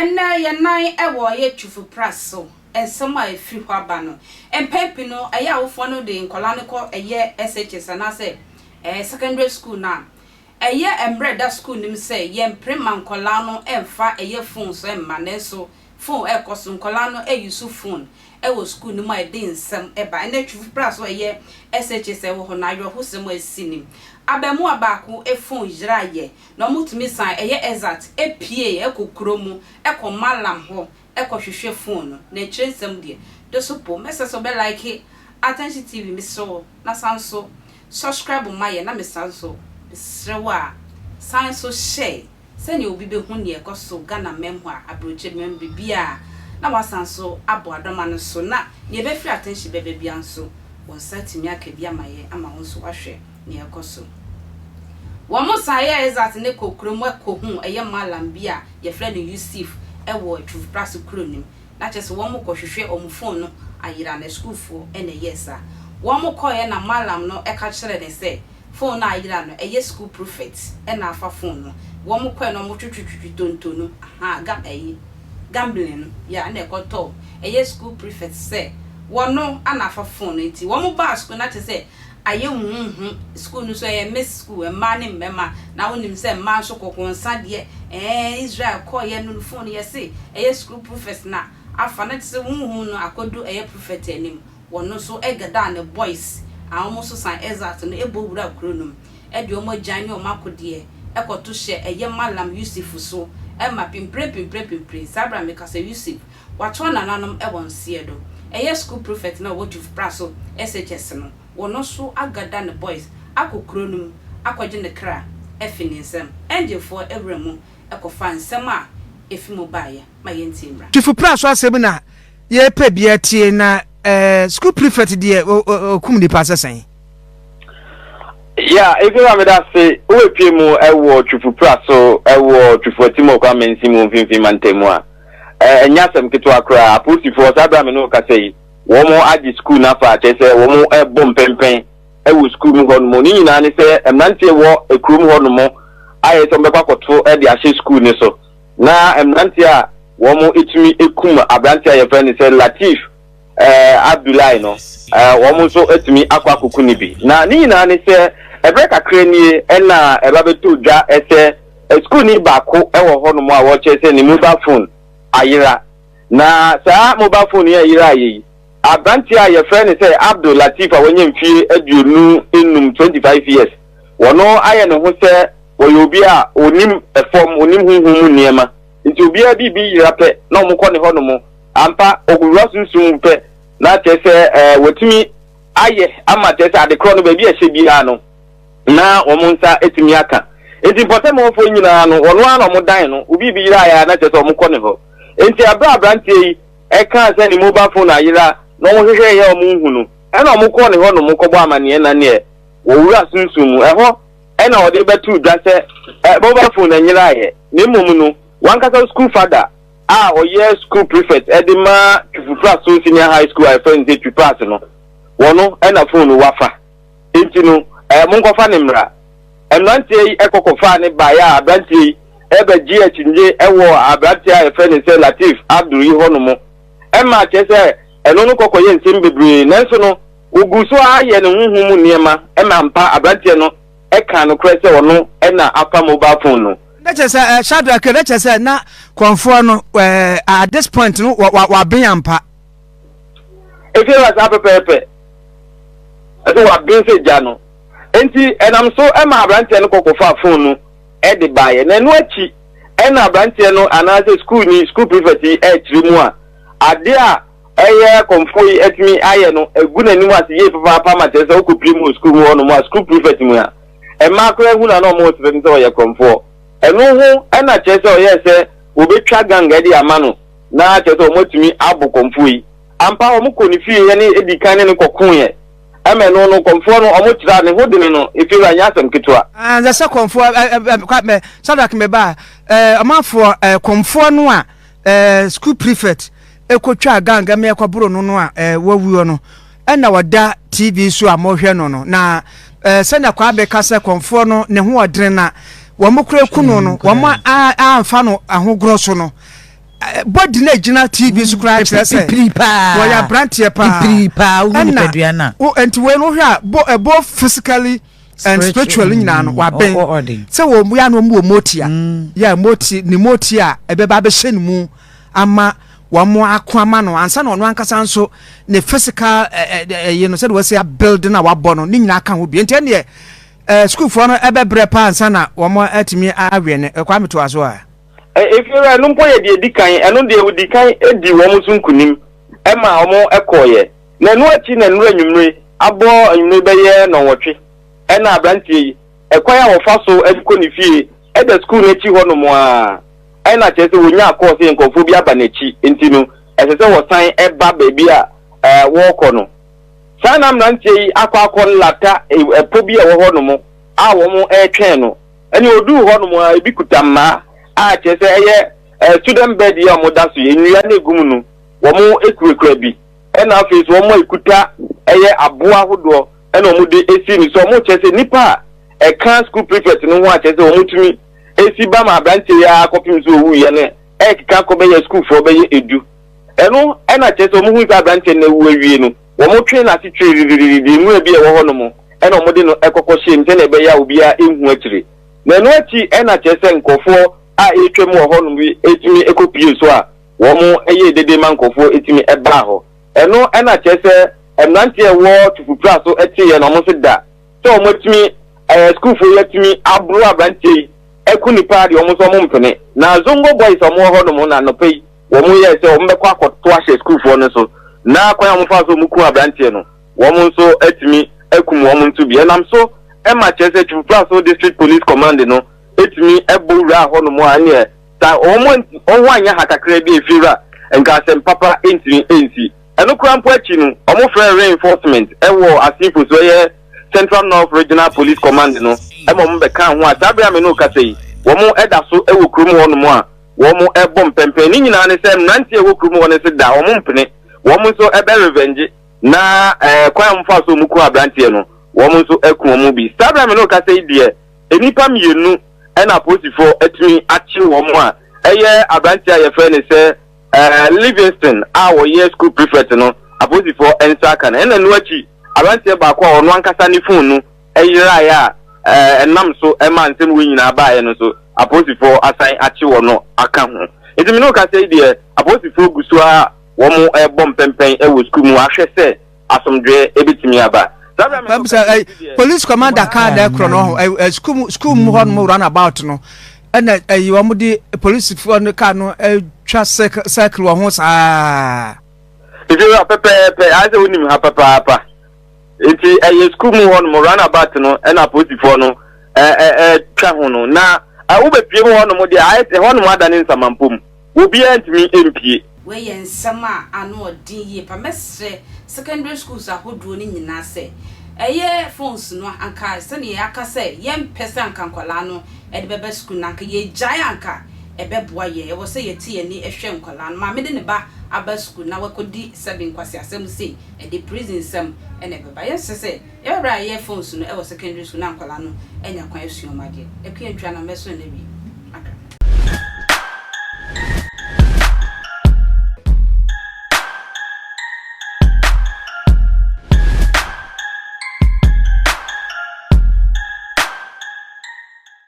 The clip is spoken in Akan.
Ɛnnɛ yɛn nan wɔ yɛ Twufo Pra so nsɛm a ɛfiri hɔ aba no, mpɛn pii no ɛyɛ awofoɔ no de nkwadaa no kɔ ɛyɛ SHS anaasɛ ɛɛ secondary school no a, ɛyɛ mmerɛ ɛda school no mu sɛ yɛmpere ma nkwadaa no mfa ɛyɛ phones mma nanso phone ɛrekɔ so, nkwadaa no use phone wɔ school no mu a ɛde nsɛm ba. Ɛnnɛ Twufo Pra so ɛyɛ SHS a ɛwɔ hɔ no awerɛhosɛm a asi nim. Abaamua baako phone yeraeɛ Na ɔmo tumi san ɛyɛ exat pue kɔ kuro mu kɔ mallam hɔ kɔ hwehwɛ phone no na akyire nsɛm deɛ de so po mɛsrɛ sɛ wobɛ like Attention TV mesrɛ wo na san nso subscribe ma yɛn na mesan nso mesrɛ wo a san nso share sɛnea obi bɛhu nea ɛkɔ so Ghana man mu a aburokyire man mu biribiara na wasan nso abɔ adɔma no so na nea ɛbɛfiri Attention bɛba biara nso wo nsa atumi aka bi ama yɛn ama wo nso wahwɛ nea ɛkɔ so. Wɔsan yɛɛ Izzat ne kɔɔ kurom kɔhuu ɛyɛ Mallam bi a yɛfrɛ no Yusuf wɔ Twufpraso kuro no mu. Na kyerɛ sɛ wɔn kɔhwehwɛ wɔn phone no ayera na sukuufoɔ na ɛyɛɛ saa. Wɔn kɔeɛ na Mallam no ka kyerɛɛ no sɛ phone no a ayera no ɛyɛ sukuu prefect na afa phone no. Wɔn kɔeɛ na wɔn twetwetwetwe tonto no ahaa gam ɛyi gambling no yeah ɛna ɛkɔtɔɔ ɛyɛ sukuu prefect sɛ wɔno na afa phone no nti wɔn baa sukuu na kyerɛ sɛ ayɛ huhuhu sukuu no nso ɛyɛ mixed school mmaa ne mmarima na wonim sɛ mmaa nso kɔkɔɔ nsa deɛ ɛɛ Israel kɔɔyɛ no phone no yɛse ɛyɛ school prefect na afa na kyesɛ huhu no akɔdu ɛyɛ prefect anim wɔno nso ɛgadaa ne boys a wɔn nso san exat no ɛbɔ wura kuro no mu ɛde wɔn agyan ne wɔn akodeɛ ɛkɔto hyɛ ɛyɛ Mallam Yusuf so ɛma pimpire pimpire pimpire saa berɛ a mekasa Yusuf watoa nananom ɛwɔ nseɛ do ɛyɛ school prefect no a ɔwɔ Twufpra so SHS no. Wɔno so agada ne boys akɔ kuro no mu akɔgye ne kra afi ne nsam. Angelfoɔ awura mu kɔfaa nsɛm a efi mu baeɛ. Ma yɛntie mmra. Twifo pra so asɛm na yɛpɛ bi atie na eh, school prefect deɛ ɔkum nipa sɛ sɛn? Yeah, efi na meda ase wobɛpie mu wɔ Twifo pra so wɔ Twifo Atimɔkwa mansin mu mfimfini mantam mu a, ɛnyɛ asɛm ketewa koraa. Apolisifoɔ saa berɛ a me ne wo kasa yi, Wɔagye sukuu no afa, kyerɛ sɛ wɔrebɔ mpɛnpɛn wɔ sukuu mu hɔnom. Ne nyinaa ne sɛ mmeranteɛ wɔ kurom hɔnom ayɛ sɛ wɔbɛkɔ akɔto de ahyɛ sukuu no so. Na mmeranteɛ a wɔtumi kum aberanteɛ a yɛfrɛ no sɛ Latif eh, Abdullahi no, eh, wɔn nso atumi akɔ akɔku no bi. Na ne nyinaa ne sɛ ɛberɛ kakra nie ɛna ɛba bɛtɔ dwa sɛ sukuuni baako wɔ hɔnom a wɔkyerɛ sɛ ne mobile phone ayera. Na saa mobile phone yi a ɛyeraeɛ yi, aberanteɛ a yɛfrɛ no sɛ Abdul Latif a wanya mfie 25, 25 years, wɔno ayɛ ne ho sɛ wɔyɛ obi a ɔnim fam, ɔnim honhom mu nneɛma, nti obiara biribi yera pɛ na wɔkɔ ne hɔ nom, ampa ɔwura sunsum mu pɛ na kyerɛ sɛ ɛɛ watumi ayɛ ama kyerɛ sɛ adekorɔ no baabi a ɛhyɛ biara no na wɔn nsa atumi aka. Nti mpɔtam hɔfoɔ nyinaa no wɔn ara na wɔdan no, obi biribi yeraeɛ a na kyerɛ sɛ wɔkɔ ne hɔ. Enti bere a aberanteɛ yi kaa sɛ ne mobile phone ayera na wɔhwehwɛeɛ a wɔnhu no, ɛnna wɔkɔɔ ne hɔnom kɔbɔɔ amanneɛ na neɛ wɔwura sunsum mu. Ɛhɔ na wɔde bɛtoo dwa sɛ mobile phone no nyeraeɛ, na mmom no, w'ankasa wo school father a ɔyɛ school prefect de ma Twifo-Praso Senior High School a yɛfrɛ no sɛ Twipras no, wɔno na phone no wafa. Enti no, monkɔfa no mmra. Mmeranteɛ yi kɔ kɔfaa no baeɛ a aberanteɛ yi bɛgyee akyinnye wɔ aberanteɛ a yɛfrɛ no sɛ Latif Abdul yi hɔ nom ma kyerɛ sɛ ɛno no kɔ kɔyɛ nsɛm bebree nanso no wɔguu so ara yɛɛ ne honhom mu nneɛma ma ampa aberanteɛ no kaa nokorɛ sɛ ɔno na afa mobile phone no. Na kyerɛ sɛ eh, Shadrach, na kyerɛ sɛ na kɔnfoɔ no eh, at this point no waben ampa. Efie wa saa pɛpɛɛpɛ ɛsɛ waben sɛ gya no. Enti ɛnam so ma aberanteɛ no kɔ kɔfaa fon no de baeɛ. Na ɛno akyi na aberanteɛ no anaasɛ sukuuni, school prefect yi rekyerɛ mu a, adeɛ a ɛyɛ kɔmfoɔ yi atumi ayɛ no agu n'anim ase yie papaapa ma kyerɛ sɛ wokɔpie mu wɔ sukuu mu hɔnom a, school prefect mu a, mmaa koraa hu no a na wɔresere no sɛ ɔyɛ korɔmfoɔ. Ɛno ho na kyerɛ sɛ ɔyɛɛ sɛ wɔbɛtwa gang de ama no na kyerɛ sɛ wɔatumi abo kɔmfoɔ yi. Ampa wɔkɔɔ ne fie ne di kan ne no kɔkoeɛ. Ɛma ɛno no, kɔmfoɔ no, wɔn kyerɛ a, ne ho dene no, efiewura nyɛ asɛm ketewa. Ɛnsɛ sɛ kɔmfoɔ, ɛ, ɛ, ɛ, kwa, mɛ, Shadrach me ba, ɛ, ɔmanfoɔ, ɛ, kɔmfoɔ no a, ɛ, school prefect ɛkɔtwaa gang mɛ ɛkɔboro no no a, ɛ, wawuo no, ɛna ɔda TV so a mohwɛ no no, na, ɛ, sɛnea Kwame ka sɛ kɔmfoɔ no, ne ho ɔdene na wɔn kora ku no no, wɔn a, amfa no ahogorɔ so no. Body no a ɛgyina TV so koraa kyerɛ sɛ Pipiri paa. wɔyɛ aberanteɛ paa. Pipiri paa, wohu Ɛna nipadua no a. wo nti wei no wohwɛ a bo, eh, both physically and spiritually nyinaa no waben. Ɔden. Sɛ wɔn yɛ ano wɔn wɔ motia. Yɛ moti ne moti a ɛbɛba abɛhyɛ ne mu ama wɔn ako ama no ansa na ɔno ankasa nso ne physical ɛyi no sɛdeɛ wɔsi abuild no a wabɔ no ne nyinaa ka ho bi nti ɛneɛ ɛɛ sukuufoɔ no ɛbɛbrɛ paa ansa na wɔn atumi awe no. Kwame toa so a. Efiewura, ɛno mpo yɛ deɛ ɛdi kan, ɛno deɛ wɔdii kan dii wɔn so nkonim maa wɔkɔeɛ. Na ɛno akyi na nnora anwummere, abɔ anwummere bɛyɛ nnɔnwɔtwe, ɛna aberanteɛ yi, ɛkwan a wɔfa so de kɔ ne fie da sukuu no akyi hɔnom ara, ɛna kyerɛ sɛ wɔnyaa kɔɔ sɛ nkurɔfoɔ bi aba n'akyi, nti no ɛsɛ sɛ wɔsan ba baabi a wɔrekɔ no. Saa na mmeranteɛ yi akɔ akɔlata ɛpɔ bi a ɛwɔ hɔnom a wɔretwɛn no. Ɛnna oduu hɔnom a, ebi kuta mmaa a kyerɛ sɛ ɛyɛ student bed yi a wɔda so yi, nnua na egu mu no, wɔkurakura bi. Ɛnna afei nso wɔn a ekuta ɛyɛ aboa ahodoɔ ɛna wɔde esi no so. Wɔkyerɛ sɛ nnipa a ɛka school prefect no ho a kyerɛ sɛ wɔtumi esi ba ma aberanteɛ yi ara kɔpem sɛ owuiɛ no ɛrekeka kɔ bɛyɛ sukuufoɔ bɛyɛ edu. Ɛno ɛna kyerɛ sɛ wɔhu sɛ aberanteɛ no awu awie no, wɔtwe n'ase twirididididi nwura bi a ɛwɔ hɔnom ɛna wɔde no kɔkɔ hyɛɛ mu sɛnea ɛbɛyɛ a obiara nhu akyire. Na ɛno akyi ɛna kyerɛ sɛ nkurɔfoɔ a ɛretwam wɔ hɔnom bi tumi kɔpue so a wɔyɛɛ dede ma nkurɔfoɔ tumi baa hɔ. Ɛno ɛna kyerɛ sɛ mmeranteɛ a ɛwɔ Tufupra so teeɛ na wɔn nso da sɛ wɔatumi ɛɛ sukuufoɔ yi atumi aboro aberanteɛ yi aku nipa deɛ wɔn nso wɔn mpene. Na Zongo boys a wɔwɔ hɔnom na anɔpa yi wɔyɛɛ sɛ wɔbɛkɔ akɔto ahyɛ sukuufoɔ no so na kwan a wɔfaa so wɔkum aberanteɛ no wɔn nso atumi akum wɔn nso bi. Ɛnam so ma kyerɛ sɛ Twifo-Praso District Police Command no tumi bɔ wuraa hɔnom a ɛneɛ sa wɔn ho anyɛ ha kakra bi a efiewura nka asɛm papa ntumi nsi. Ɛno koraa mpo akyi no, wɔfrɛɛ reinforcement wɔ Asinfo so ɛyɛ Central North Regional Police Command no ma wɔbɛkaa ho a saa bere a me ne wo kasa yi, wɔda so wɔ kurom hɔnom a wɔrebɔ mpɛmpɛn. Ne nyinaa ne sɛ mmeranteɛ a ɛwɔ kurom hɔ no se da wɔmpene, wɔn nso bɛ revenge. Na kwan a wɔfaa so wɔkum aberanteɛ no, wɔn nso aku wɔn mu bi. Saa berɛ a me ne wo kasa yi deɛ, nnipa mmienu na apolisifoɔ atumi akye wɔn a ɛyɛ aberanteɛ a yɛfrɛ no sɛ Livingston a ɔyɛ school prefect no, apolisifoɔ nsa aka no. Ɛna ɛno akyi, aberanteɛ baako a ɔno ankasa ne phone no yeraeɛ a ɛnam so ma nsɛm wei nyinaa baeɛ no nso, apolisifoɔ asan akye wɔn aka ho. Nti me ne wo kasa yi deɛ, apolisifoɔ gu so ara wɔrebɔ mpɛmpɛn wɔ sukuu mu ahwɛ sɛ asomdwoeɛ bɛtumi aba. Saa berɛ a me Pɛm sɛ ɛ police commander kaa dɛ korɔ no ɔho ɛ sukuu mu sukuu mu hɔ nom run about no ɛna ɛyi wɔn de polisifoɔ no kaa no atwa circle circle wɔ ho saa. Efi wura pɛpɛɛpɛ ayɛ sɛ wonim ha papaapa nti ɛyɛ sukuu mu hɔ nom run about no ɛna apolisifoɔ no ɛ ɛ ɛtwa ho no na wobɛpie mu hɔ nom deɛ ayɛ hɔ nom adane nsamanpom. Obiara ntumi mpue. Wei yɛ nsɛm a ano ɔden yie pa. Mɛsrɛ secondary schools ahodoɔ no nyinaa sɛ, ɛyɛ phones no anka sɛdeɛ yɛaka sɛ yɛmpɛ sɛ anka nkwadaa no de bɛba sukuu no anka yɛgyae a anka ɛbɛboa yɛn. Ɛwɔ sɛ yɛte yɛn ani hwɛ nkwadaa no. Maame de ne ba aba sukuu na wakɔdi sɛbe nkwaseasɛm sei, ɛde prison nsɛm na ɛbɛba. Yɛnsrɛ sɛ yɛbɛbrɛ a yɛyɛ phones no wɔ secondary school na nkwadaa no anya kwan asua wɔn adeɛ. Akua Ntwi anaa mɛso no awie.